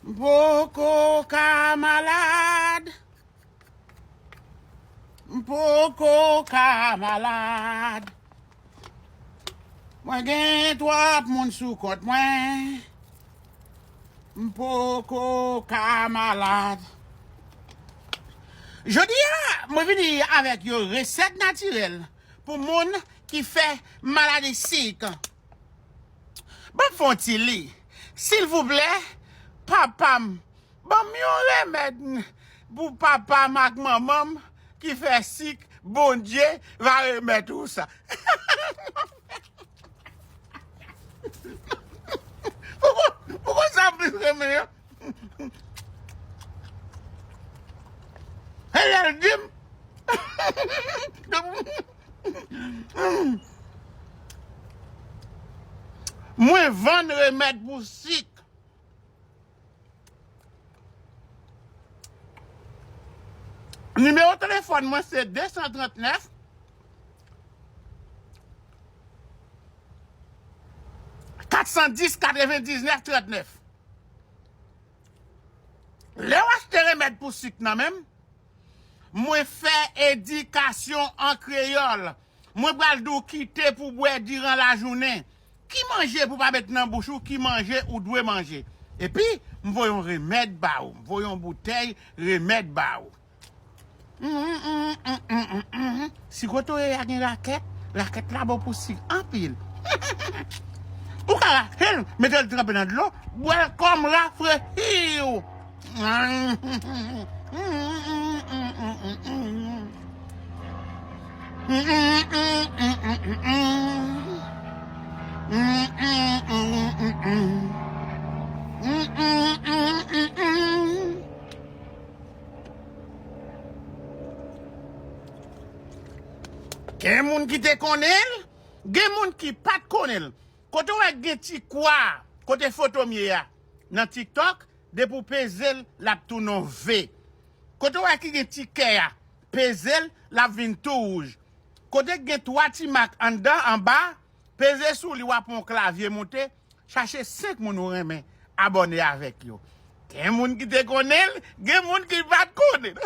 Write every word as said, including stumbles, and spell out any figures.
M poko ka malad. M poko ka malad. Mwen gen twòp moun sou kont mwen. M poko ka malad. Jodi a, mwen vini avèk yon resèt natirèl pou moun ki fè maladi sik. Ban m fè yon ti li. Silvouplè, papa m, ban m yon remèd pou papa m ak manman m ki fè sik, Bondye va remèt ou sa. Ou konn, ou konn sa m plis renmen an? E lè l di m, mwen vann remèd pou sik. Nimewo telefòn mwen se de san trannèf, kat san dis, katrevendiznèf, trannèf. Lè w achte remèd pou sik nan men m, mwen fè edikasyon an kreyòl. Mwen pral di w kite pou bwè diran lajounen. Ki manje pou pa met nan bouch ou, ki manje ou dwe manje. Epi, m voye yon remèd ba ou. M voye yon boutèy remèd ba ou. Si kote w ye a gen rakèt, rakèt la bon pou sik anpil. Ou ka rache l, mete l tranpe nan dlo, bwè l kòm rafrechi w. Gen moun ki te konnen l, gen moun ki pa t konnen l. Kote w wè gen ti kwa, kote foto m ye a, nan TikTok, depi w peze l, l ap tounen yon V. Kote w wè ki gen ti kè a, peze l, l ap vin tou wouj. Kote k gen twa ti mak anndan, anba, peze sou li, w ap wè yon klavye moute, chache senk moun ou renmen, abòne avèk yo. Gen moun ki te konnen l, gen moun ki pa t konnen l.